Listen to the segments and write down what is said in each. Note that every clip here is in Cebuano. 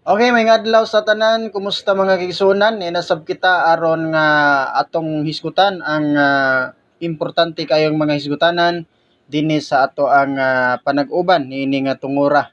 Okay, may adlaw sa tanan. Kumusta, mga kaigsuonan? Ninasab kita aron nga atong hisgutan ang importante kayong mga hisgutanan dinhi sa ato ang panag-uban niini nga tungura.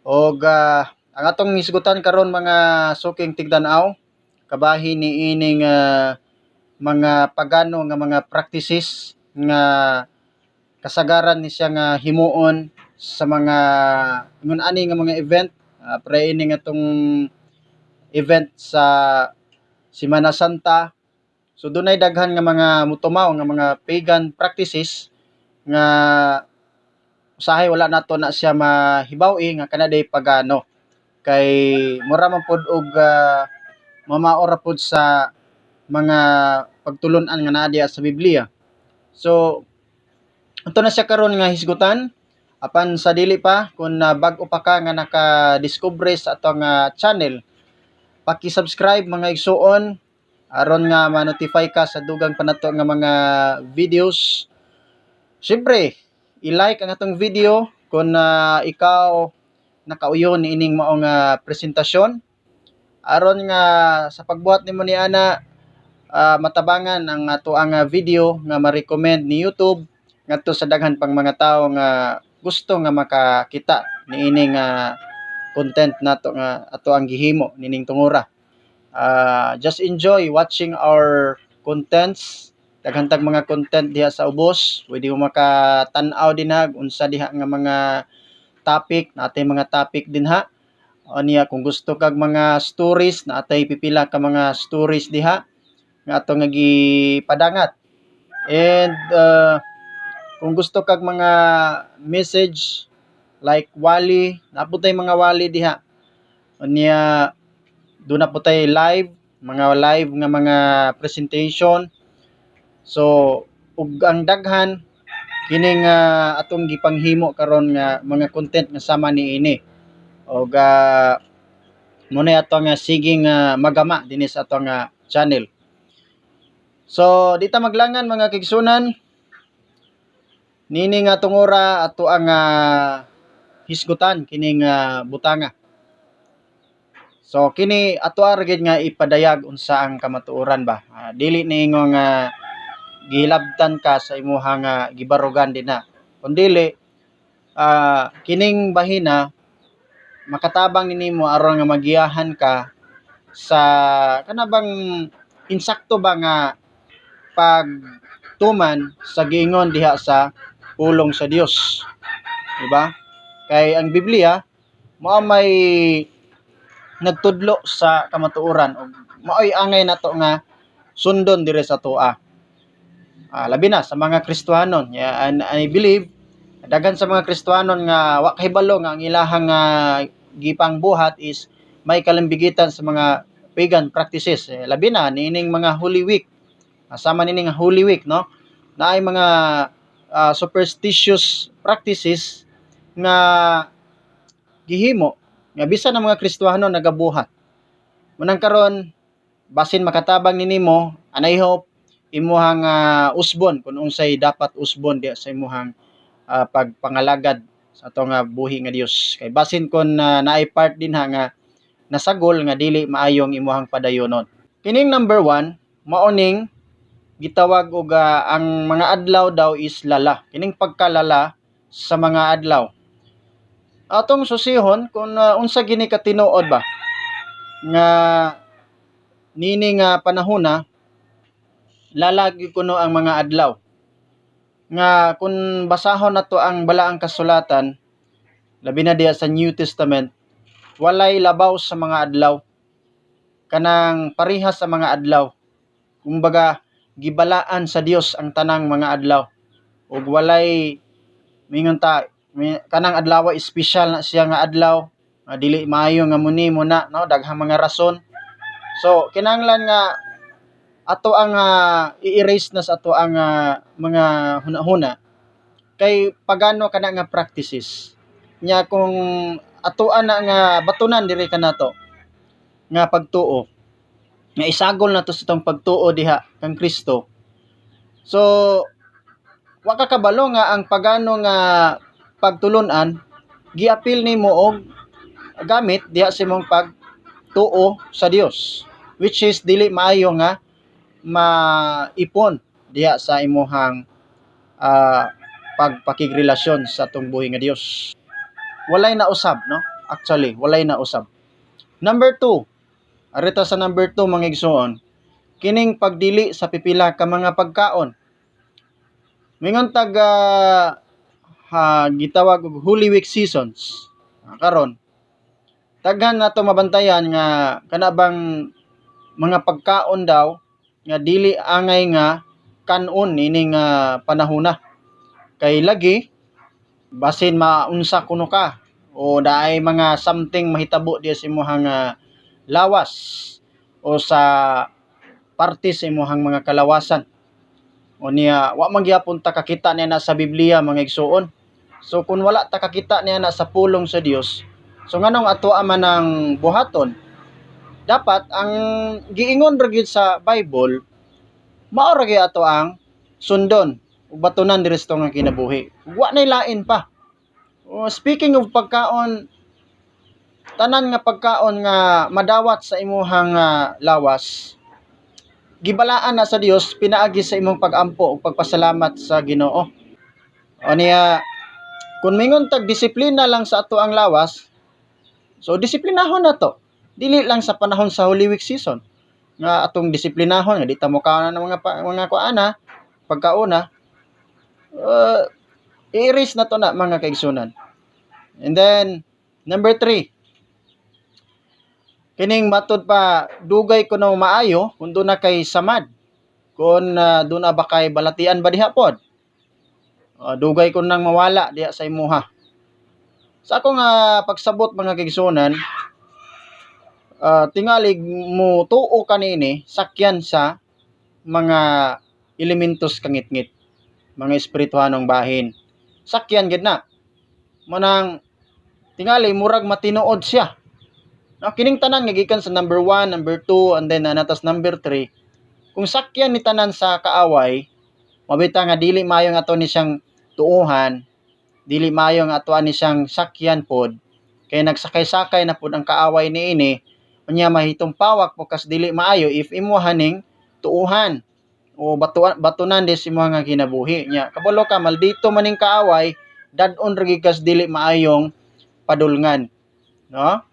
Og ang atong hisgutan karon, mga suking tigtan-aw, kabahin niining mga pagano nga mga practices nga kasagaran ni siya nga himuon sa mga ingon ani nga mga event, pre ini nga tong event sa Semana Santa. So dunay daghan nga mga mutumaw nga mga pagan practices nga usahay wala nato na siya mahibaw-i nga kana day pagano, kay mura man pod og mamao ra pod sa mga pagtulun-an nga naa diha sa Biblia. So ato na siya karon nga hisgutan. Apan sa dili pa, kung bag-o pa ka nga naka-discover sa atong channel, paki-subscribe, mga igsuon, aron nga ma-notify ka sa dugang pa nato nga mga videos. Siyempre, i-like ang atong video kung ikaw nakauyon niining maong presentasyon, aron nga sa pagbuhat nimo ni ana, matabangan ang ato ang video nga ma-recommend ni YouTube ngadto sa daghan pang mga tawo nga gusto nga makakita niining content nato nga ato ang gihimo nining tungura. Just enjoy watching our contents. Daghan tag mga content diha sa ubos. Pwede mo makatan-aw dinha unsa diha nga mga topic, natay mga topic dinha. O niya, kung gusto kag mga stories, natay pipila ka mga stories diha nga ato nga gipadangat. And kung gusto kag mga message like wali, naa pod tay mga wali diha. Unya duna pod tay live, mga live nga mga presentation. So ug ang daghan kining atong gipanghimo karon nga mga content nga sama niini. Og mao na ato nga sige nga magama dinhi sa ato nga channel. So di ta maglangan, mga kaigsuonan. Nini nga tungura, ato ang hisgutan kining butanga. So kini ato ra gyud nga ipadayag unsa ang kamatuoran ba. Dili niingon nga gihilabtan ka sa imuhang gibarugan dinha. Kun dili, kining bahina makatabang nimo aron nga magiyahan ka sa kana bang insakto ba nga pagtuman sa giingon diha sa pulong sa Dios. Diba? Kay ang Biblia mao may nagtudlo sa kamatuoran ug maoy angay nato nga sundon diri sa atoa. Labi na sa mga Kristohanon. Yeah, and I believe daghan sa mga Kristohanon nga wa kahibalo nga ang ilahang gipangbuhat is may kalambigitan sa mga pagan practices. Eh, labi na niining mga Holy Week. Sama nining Holy Week, no? Naay mga superstitious practices nga gihimo nga bisan ang mga Kristohanon nagabuhat. Munang karon, basin makatabang ni nimo, and I hope imuhang usbon kung unsay dapat usbon diha sa imuhang pagpangalagad sa ato nga buhi nga Dios. Kay basin kon naay part dinha nga nasagol nga dili maayong imuhang padayonon. Kining number 1, mao ning gitawag og ang mga adlaw daw is lala. Kining pagkalala sa mga adlaw. Atong susihon kung unsa gini katinuod ba nga nini nga panahona lalagi kuno ang mga adlaw. Nga kung basahon nato ang balaang kasulatan, labi na diha sa New Testament, walay labaw sa mga adlaw. Kanang parehas sa mga adlaw. Kumbaga gibalaan sa Dios ang tanang mga adlaw. Ug walay mingon ta kanang adlaw espesyal na siya nga adlaw, nga dili maayo nga muni mo na, no, daghang mga rason. So kinahanglan nga ato ang i-erase na sa ato ang mga hunahuna kay pagano kana nga practices. Nya kung atoa na nga batunan diri kanato nga pagtuo, nga isagol nato sa itong pagtuo diha kang Kristo. So wa ka kabalo nga ang pagano nga pagtulunan giapil nimo og gamit diha sa imong pagtuo sa Dios, which is dili maayo nga maipon diha sa imuhang pagpakigrelasyon sa atong buhi nga Dios. Walay nausab, no? Actually, walay nausab. Number 2, arita sa number 2, mga igsoon, kining pagdili sa pipila ka mga pagkaon. Mingon tag gitawag og Holy Week seasons. Karon, daghan nato mabantayan nga kana bang mga pagkaon daw nga dili angay nga kanon ining panahona. Kay lagi basin maunsa kuno ka o naay mga something mahitabo diya sa imong lawas o sa parte sa imong mga kalawasan. O niya, wa man gyapon ta kakita niya na sa Biblia, mga igsuon. So kung wala ta kakita niya na sa pulong sa Dios, so nganong ato man ang buhaton? Dapat ang giingon ra gyud sa Bible, mao ra gyud ato ang sundon ug batunan diri sa nga kinabuhi. Wa nay lain pa. O, speaking of pagkaon, tanan nga pagkaon nga madawat sa imuhang lawas, gibalaan na sa Dios pinaagi sa imong pag-ampo ug pagpasalamat sa Ginoo. O niya, kung mingon tag disiplina lang sa ato ang lawas, so disiplinahon na to. Dili lang sa panahon sa Holy Week season nga atong disiplinahon nga di ta mo kaon ng mga kuana pagkauna, i-erase na to na, mga kaigsunan. And then number 3, kining matud pa, dugay ko na maayo kung doon na kay samad, kung doon na ba kay balatian ba diha pod, dugay ko nang mawala diha sa imuha. Sa akong pagsabot, mga kaigsunan, tingalig mo tuo kanini sakyan sa mga elementos kangitngit, mga espirituhanong bahin, sakyan gid na manang tingali murag matinuod siya. Now, kining tanan nga gikan sa number 1, number 2, and then natas number 3, kung sakyan ni tanan sa kaaway, mabita nga dili maayo nga ato ni siyang tuuhan, dili maayo nga ato ani siyang sakyan pod, kay nagsakay-sakay na pod ang kaaway niini, unya mahitumpawak po kas dili maayo if imo haning tuuhan o batunan di sa imo nga kinabuhi. Nya kabalo ka maldito maning kaaway, dad-on ra gyud kas dili maayong padulngan, no?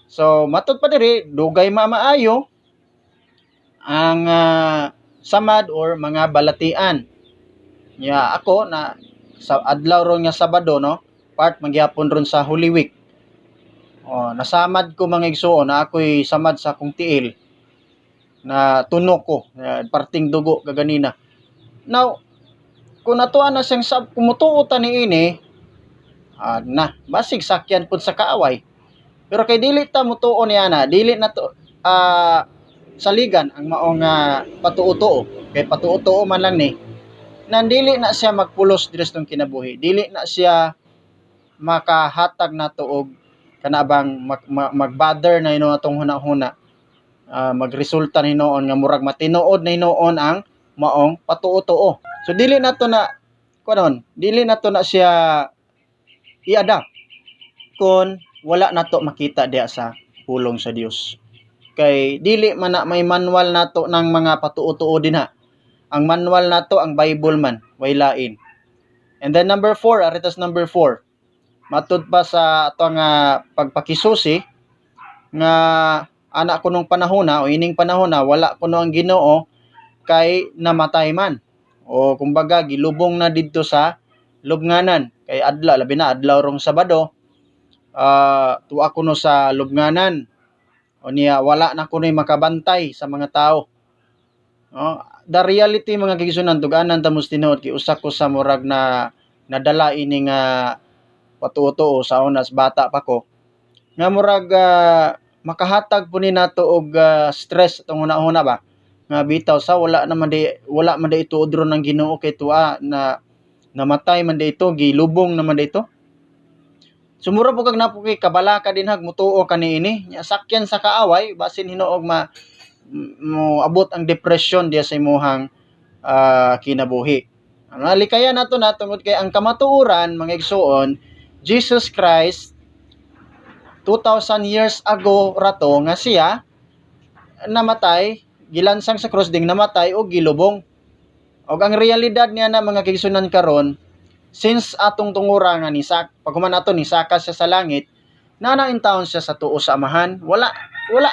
So matud pa diri, dugay maayo ang samad or mga balatian. Nya ako na sa adlaw ron nga Sabado, no, part magyapon ron sa Holy Week. Oh, nasamad ko, mga igsuon, na ako'y samad sa akong tiil na tunok ko, parting dugo kaganina. Now, kung natuan na siyang sab kumutuo ta niini, na basig sakyan pud sa kaaway. Pero kay dili ta mutuo niya na, dili na to saligan ang maong patuo-tuo. Kay patuo-tuo man lang ni, nan dili na siya magpulos diri sa kinabuhi. Dili na siya makahatag nato og kanabang mag-bother na hinuon atong huna-huna. Magresulta na hinuon nga murag matinuod na hinuon ang maong patuo-tuo. So dili na to na kunon, dili na to na siya i-adapt kung wala nato makita diha sa pulong sa Dios. Kay dili man na may manual nato ng mga patuo-tuo dinha. Ang manual nato ang Bible man, way lain. And then number 4, aritas number 4. Matud pa sa ato nga pagpakisusi nga anak ko nung panahon na o ining panahon na wala kuno ang Ginoo kay namatay man. O kumbaga gilubong na didto sa lubnganan kay adlaw, labi na adlaw rong Sabado, tuwa kuno sa lubnganan o niya wala na kuno'y makabantay sa mga tao. No? The reality, mga kaigsunan, duganan ta mos tinuod kay usa ko sa murag na nadala ini nga patuo-tuo sa unas bata pa ko nga murag makahatag po ni nato og stress atong huna-huna ba nga bitaw sa wala naman di, wala man di ituod ron ng Ginoo kay tuwa na namatay man di ito, gilubong naman di ito. Sumura po kag napo kay kabalaka dinhag mutuo kani ini. Nya sakyan sa kaaway, basin hinuog ma mo abot ang depression diya sa imuhang kinabuhi. Ang likayan nato na tungod kay ang kamatuoran, mga igsuon, Jesus Christ 2,000 years ago rato nga siya namatay, gilansang sa cross ding namatay o gilubong. Og ang realidad niya na, mga kaigsunan, karon, since atong tungura nga ni sak paghuman ato ni saka siya sa langit, naa intawon siya sa tuo sa Amahan. Wala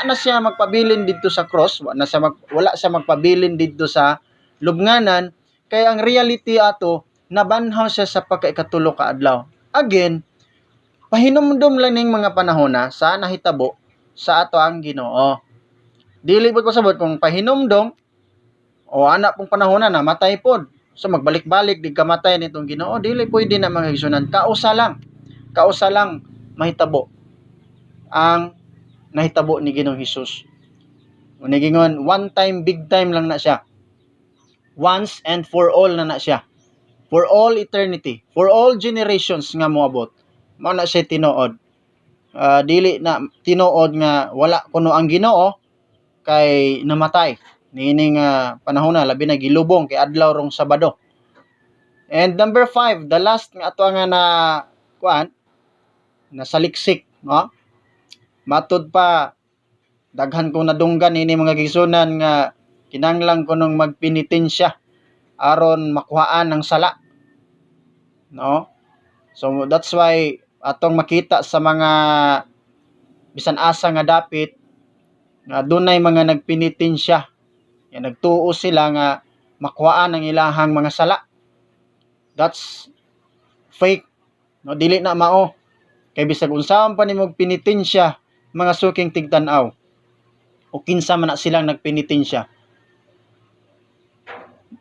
na siya magpabilin didto sa cross, wala siya magpabilin didto sa lubnganan, kay ang reality ato, nabanhaw siya sa pagkaikatulo ka adlaw. Again, pahinumdum lang ning mga panahon na sa nahitabo sa ato ang Ginoo. Dili pod pasabot kung pahinumdum o ana pong panahon na namatay pod. So magbalik-balik di kamatay nitong Ginoo, dili pwede na, mga igsunan. Kausa lang. Kausa lang mahitabo ang nahitabo ni Ginoong Hesus. Unigingon, one time, big time lang na siya. Once and for all na na siya. For all eternity, for all generations nga moabot. Mao na siya tinuod. Dili na tinuod nga wala kuno ang Ginoo kay namatay niini nga panahon na, labi na gilubong kay adlaw rong Sabado. And number 5, the last nga ato nga na kuan na saliksik, no? Matud pa daghan kong nadunggan ini, mga gisunan, nga kinanglan ko nung magpenitensya aron makuhaan ang sala. No? So that's why atong makita sa mga bisan asa nga dapit nga dunay mga nagpenitensya. Ya, nagtuo sila nga makuhaan ang ilahang mga sala. That's fake. No, dili na mao. Kay bisag unsaon pa nimo penitensya, mga suking tigtan-aw, o kinsa man na silang nagpenitensya,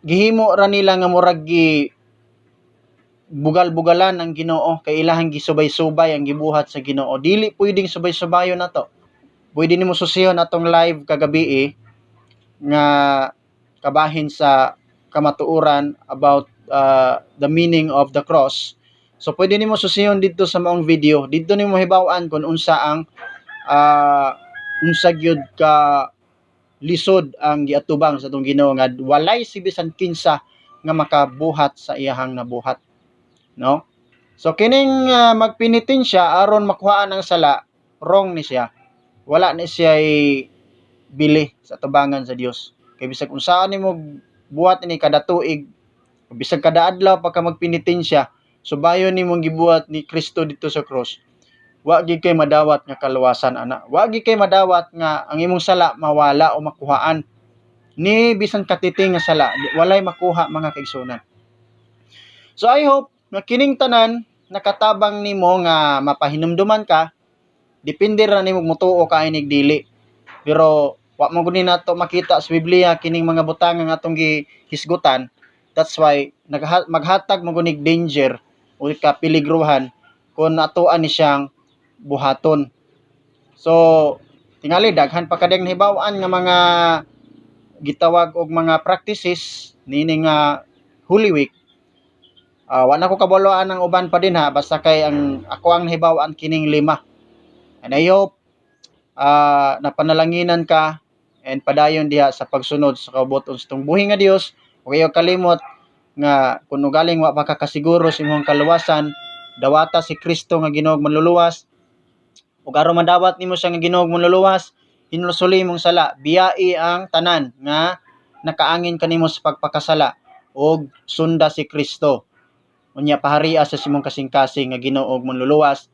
gihimo ra nila nga murag gi bugal-bugalan ang Ginoo kay ilahang gisubay-subay ang gibuhat sa Ginoo. Dili pwedeng subay-subayon na to. Pwede nimo susihon atong live kagabi eh, nga kabahin sa kamatuoran about the meaning of the cross. So pwede nimo susihon didto sa maong video. Didto nimo hibaw-an kung unsa ang unsa gyud ka lisod ang giatubang sa atong Ginoo nga walay si bisan kinsa nga makabuhat sa iyahang nabuhat, no? So kining magpenitensya aron makuhaan ang sala, wrong ni siya. Wala ni siya bili sa tubangan sa Dios. Kay bisag unsaan nimo buhat ini kada tuig, bisag kada adlaw pa ka magpenitensya, subayon nimong gibuhat ni Kristo didto sa cross, wa gid kay madawat nga kaluwasan ana. Wa gid kay madawat nga ang imong sala mawala o makuhaan. Ni bisan katiting nga sala, walay makuha, mga kaigsunan. So I hope nga kining tanan nakatabang nimo nga mapahinumduman ka. Depende ra nimo mutuo ka inig dili. Pero wa mo guni nato makita sa Biblia kining mga butang nga atong gihisgutan. That's why maghatag mo gunig danger o kapiligruhan kung atoan ni siyang buhaton. So tingali daghan pa kadeng nahibaw-an nga mga gitawag og mga practices niini nga Holy Week. Wa na ko kabaloan ang uban pa din ha, basta kay ang ako ang nahibaw-an kining lima. And I hope napanalanginan ka and padayon diha sa pagsunod sa kabubut-on sa atong buhi nga Dios. Ug ayaw kalimot nga kung ugaling wa pa ka kasiguro sa imong kaluwasan, dawata si Kristo nga Ginoo Manluluwas. Ug aron madawat nimo siya nga Ginoo Manluluwas, hinulsuli imong sala, biyai ang tanan nga nakaangin kanimo sa pagpakasala ug sunda si Kristo. Unya paharia sa imong kasing-kasing nga Ginoo ug Manluluwas,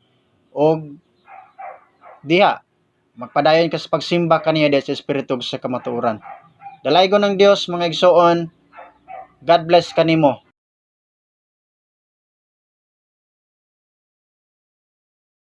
ug diha magpadayon ka sa pagsimba kaniya diha sa espiritu ug sa kamatuoran. Dalaygon ng Dios, mga igsoon. God bless kanimo.